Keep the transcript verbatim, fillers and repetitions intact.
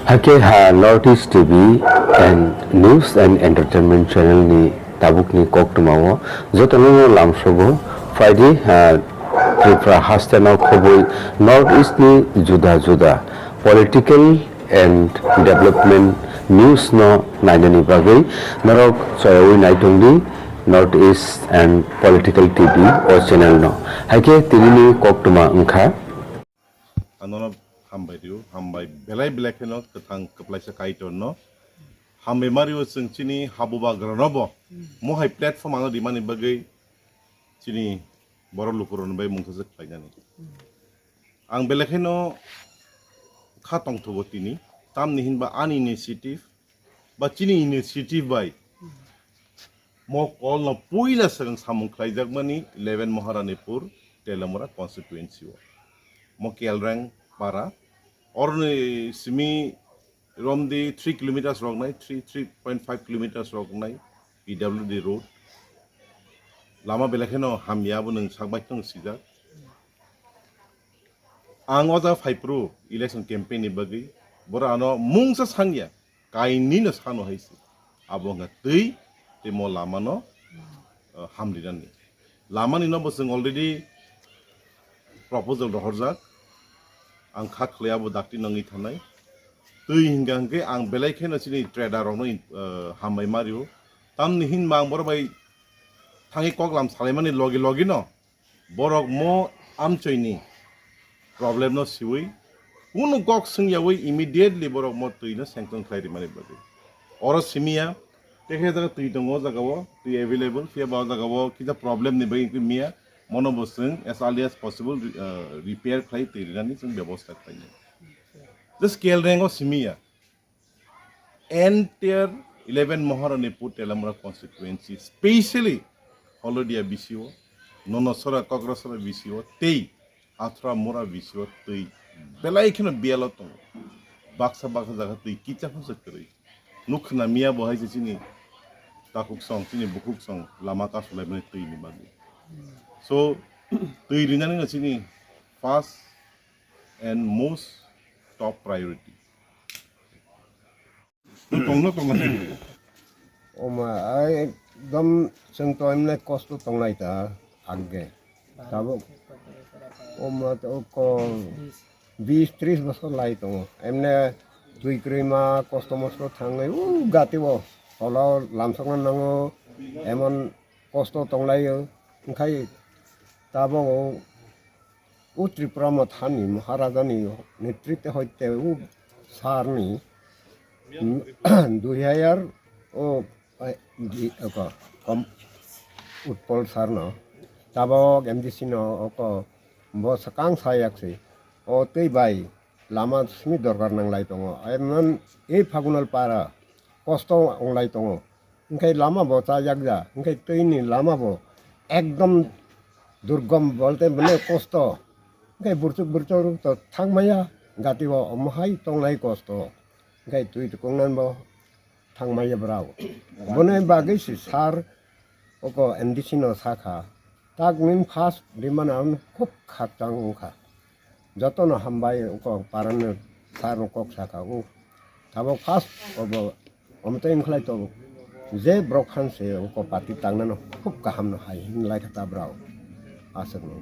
Hakhe ha North East T V and News and Entertainment Channel ni tabukni koktwmao jotono lamsogo phaidi ha Tripura hasteno khobwi North East ni juda juda political and development news no nainani bagwi norok choyawi naitongdi North East and Political T V o channel no. Hakhe tinini koktwma wngkha. Ang nono hambai rio, hambai belai belai kheno kwthang kwplaisa Kaitor no. Hambai mario chwng chini habubagra no bo. Mohai platform ano rimani bagwi chini borok lukurok bai mungsa se khlainani. Ang belai kheno kha tongthogo tini, tamni hinba ani initiative, ba chini initiative bai mo call no puila swkang samung khlaijakmani eleven Maharanipur Telamura constituency o. Mo Kelrang para, oroni simi romdi three kilometers rok nai, three, three point five kilometers rok nai P W D road. Lama belai kheno hamya bo nwng sak bai kheno sijak. Ang o jaga phai phuru election campaign ni bagwi boro ano mungsa sanya, kainwi no sano hai se. Abo wngkha twi, tei mo lama no, uh, hamrinani. Lama ni no bo chwng already proposal rohorjak. Ang kha khlai abo dakti nangwi thanai. Twi hingka hingke ang belai kheno chini trader rok no, uh, hambai mario. Tamni hinma ang boro bai thangwi koklam salaimani logi logi no. Borok mo amchoini problem no siwi, kunu kok swngyawi immediately borok mo twi no sanction khlai rimani bagwi. Oro simiya, tekhe jaga twi tongo, o jaga o twi available, phiya ba o jaga o kisa problem ni bagwi wngkhe miya, mono bo chwng as early as possible, uh, repair khlai twi rinani chwng bebosta khlainai. Just Kelrang o simiya. Entire eleven Maharanipur Telamura constituency, specially Holodia B C O, Nonosora, Kokrasora B C O, tei Athra Mura B C O twi belai kheno biyalo tongo. Baksa baksa jaga twi kicha phano se kwrwi. Nuk khna miya bo hai se chini takhuk song, chini bukhuk song lama kasulaimani twi ni bagwi. So, twi rinani no chini first and most top priority. Tongno tongno. Oma, ai ekdom chwng to emne kosto tongnai ta agge. Tabuk oma to ko bis tris bosor lai tongo. Emne twi kwrwi ma kosto mosto thangnai u gati o. Tolo lamsokna nango, emon kosto tonglaio. Wngkhai tabuk o Tripura Mothani Maharajani netrite hoite u sarni, mm, dui hajar o, eh, di, oko, kom, Utpal sarno, tabok M D C no oko bo swkang sayak se, o tei bai lama simi dorkar nanglai tongo, emon ei Phagunal para kosto onglai tongo. Hingke lama bo chajak ja, hingke twi ni lama bo ekdom durgom bolte mane kosto. Hingke burchuk burchuk rok to thang maya, gati bo omo hai tongnai kosto. Hingke twi tukung nan bo thang maya brao. Bone bagwi si sar oko M D C no sakha. Tak nini first rimana ang khub khakchang wngkha. Jotono hambai wngkha, parano sar wngkha kok saka wng. Tabok first obo omtwi wngkhlai tongo. Je borok khan se wngkha party tangnano khub kaham no hai hinlai kha ta brao. Aswkno.